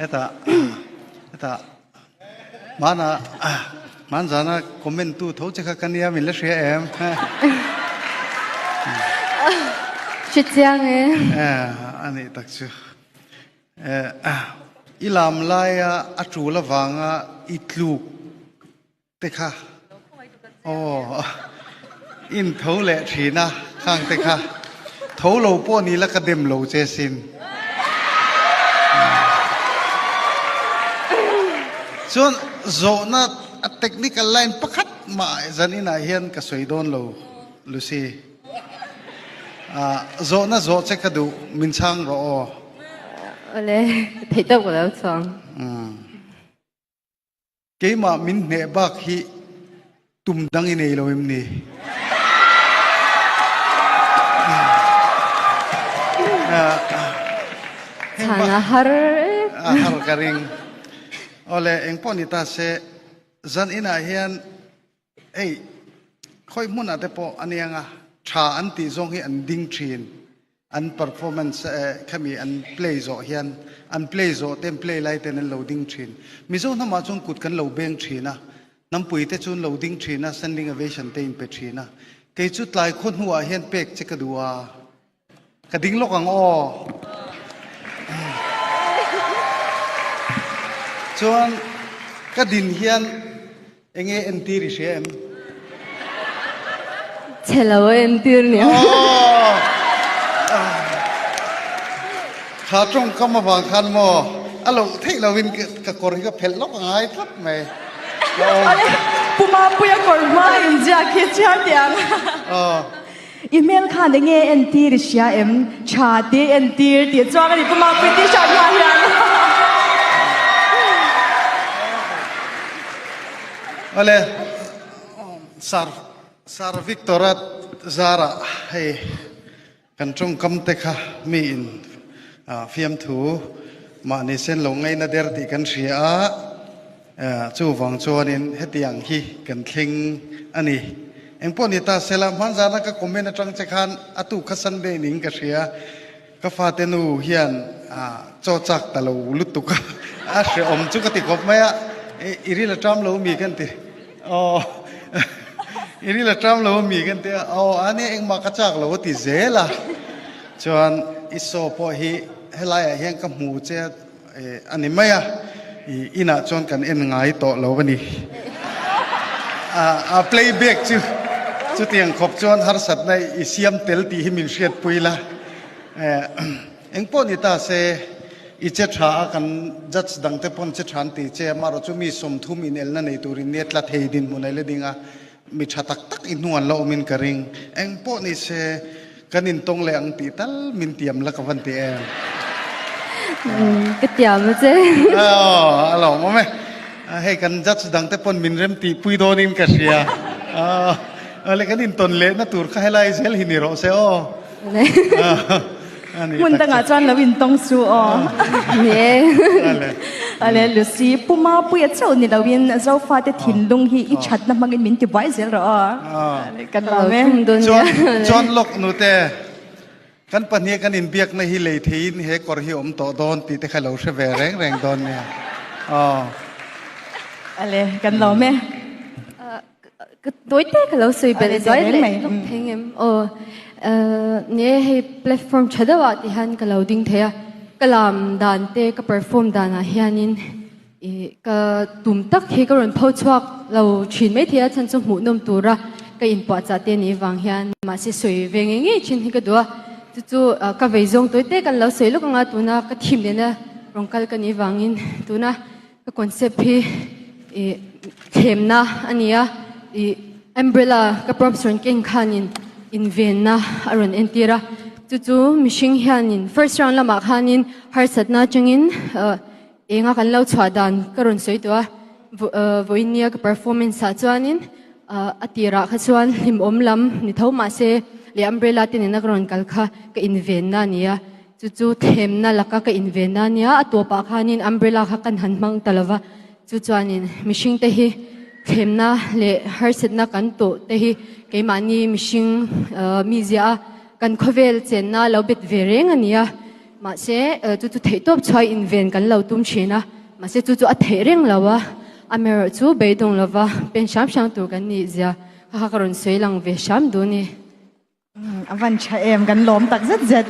Hetah hetah hmana hman zana comment tu tho che kha ka nia min la hria em? Hre chiang e. A nih tak chu. I lam laia a tul avanga i tluk te kha aw in tho leh thin a khang te kha tho lo pawh ni la ka dem lo che sin. Chuan zawhna a technical line pakhat mah zaninah hian ka sawi dawn lo Lucy. Zawhna zawh che ka duh min chhang rawh aw. Awle theih tawk ka lo chhuang. Keimah min hneh bak hi tum dang i nei lo em ni? Chhan a har e. A har ka ring. Awle engpawh ni ta se zan inah hian hei khawi hmunah te pawh a nia nga tha an tih zawng hi an ding thin. An performance khami an play zawh hian an play zawh te an play lai ten an lo ding thin. Mizo hnamah chuan kut kan lo beng thin a, hnampui te chu an lo ding thin a, standing ovation te in pe thin a. Kei chu tlai khaw hnuah hian pek che ka duh a, ka ding lawk ang aw. Chuan ka din hian Enge entir i hria em? Chhe lo a entir nia. Kha tawngkam avang khan maw a loh theih lovin ka kawr hi ka phelh lawk a ngai tlat mai. Awle, Pu Mapuia kawr hma inziak hi chhiar teh ang. I hmel khan enge entir i hria em? Tha te entir tih chuang a ni Pu Mapui t-shirt hma hian. Awle, Sir, Sir Victor-a zarah hei kan tawngkam te kha mi in fiamthu mahni sen lo ngaina der tih kan hria a, chuvang chuanin hetiang hi kan thleng a ni. Engpawh ni ta sela, hmanzana ka comment atang che khan a tu kha Sunday ning ka hria, ka fate nu hian chaw chak ta lo lutuk a, a hrehawm chu ka ti khawp mai a, i ril a ṭam lo mi kan ti. Aw, i ril a ṭam lo mi kan ti a, aw a nia engmah ka chak lo a ti zel a, chuan i saw pawh hi helaiah hian ka hmu che a ni mai a, i inah chuan kan en ngai tawh lo a ni. A playback chu chutiang khawp chuan harsatna i siam tel tih hi min hriatpui la. Engpawh ni ta se, i che tha a, kan judge dangte pawn che tha an ti che a, marawh chu mi 30 inelna nei turin nia tla thei dinhmun a la ding a, mi tha tak tak i hnuan la awmin ka ring. Engpawh ni se, kan intawng leh ang tih tal min tiam la ka van ti em. Ka tiam a che. Aw, a lawmawm e. Hei kan judge dangte pawn min rem tihpui dawnin ka hria. Aw, le kan intawn lehna tur kha helai zel hi ni rawh se aw. Hmun dangah chuan lo intawng su aw. Ale Lucy, Pu Mapuia chauh ni loin Zofate thinlung hi i thatna hmangin min ti buai zel rawh aw. Kan lawm e. Chuan chuan lawk nute kan pahnih kan inbiakna hi lei theiin he kawr hi awm tawh dawn tih te kha lo hre ve reng reng dawn nia. Aw. Ale kan lawm e. Ka tawi te ka lo sawi belh zai leh lawk thei ngem aw nge hei platform tha deuh ah ti hian ka lo ding thei a ka lam dan te ka perform dan ah hianin ih ka tum tak hi ka rawn pho chhuak lo thin mai thei a chhan chu hmuh nawm tura ka inpuahchah te anih vang hian mahse sawi ve ngei ngei thin hi ka duh a chu chu ka vei zawng tawi te kan lo sawi lawk anga tuna ka thim lehna rawn kal ka nih vangin tuna Ka concept hi ih thlemna a ni a, ih umbrella ka props rawn keng khanin invenna a rawn entir a, chu chu mihring hianin first round lamah khanin harsatna atangin ah enga kan lo chhuah dan ka rawn sawi tawh a, vawinia ka performance ah chuanin ah a tirah kha chuan hlimawm lam ni tho mahse leh umbrella te nena ka rawn kal kha ka invenna a ni a. Chu chu thlemna laka ka invenna a nia, a tawpah khanin umbrella kha kan han hmang ta lova, chu chuanin mihringte hi thlemna leh harsatna kan tawh te hi keimahni mihring mizia a kan khawvel chenna lo bet ve reng a ni a. Mahse chu chu theihtawp chhuai inven kan lo tum thin a, mahse chu chu a theih reng lo a, amaherawhchu beidawng lova pen hram hram tur kan nih zia kha kha ka rawn sawi lang ve hram duh a ni. A van tha em, kan lawm tak zet zet.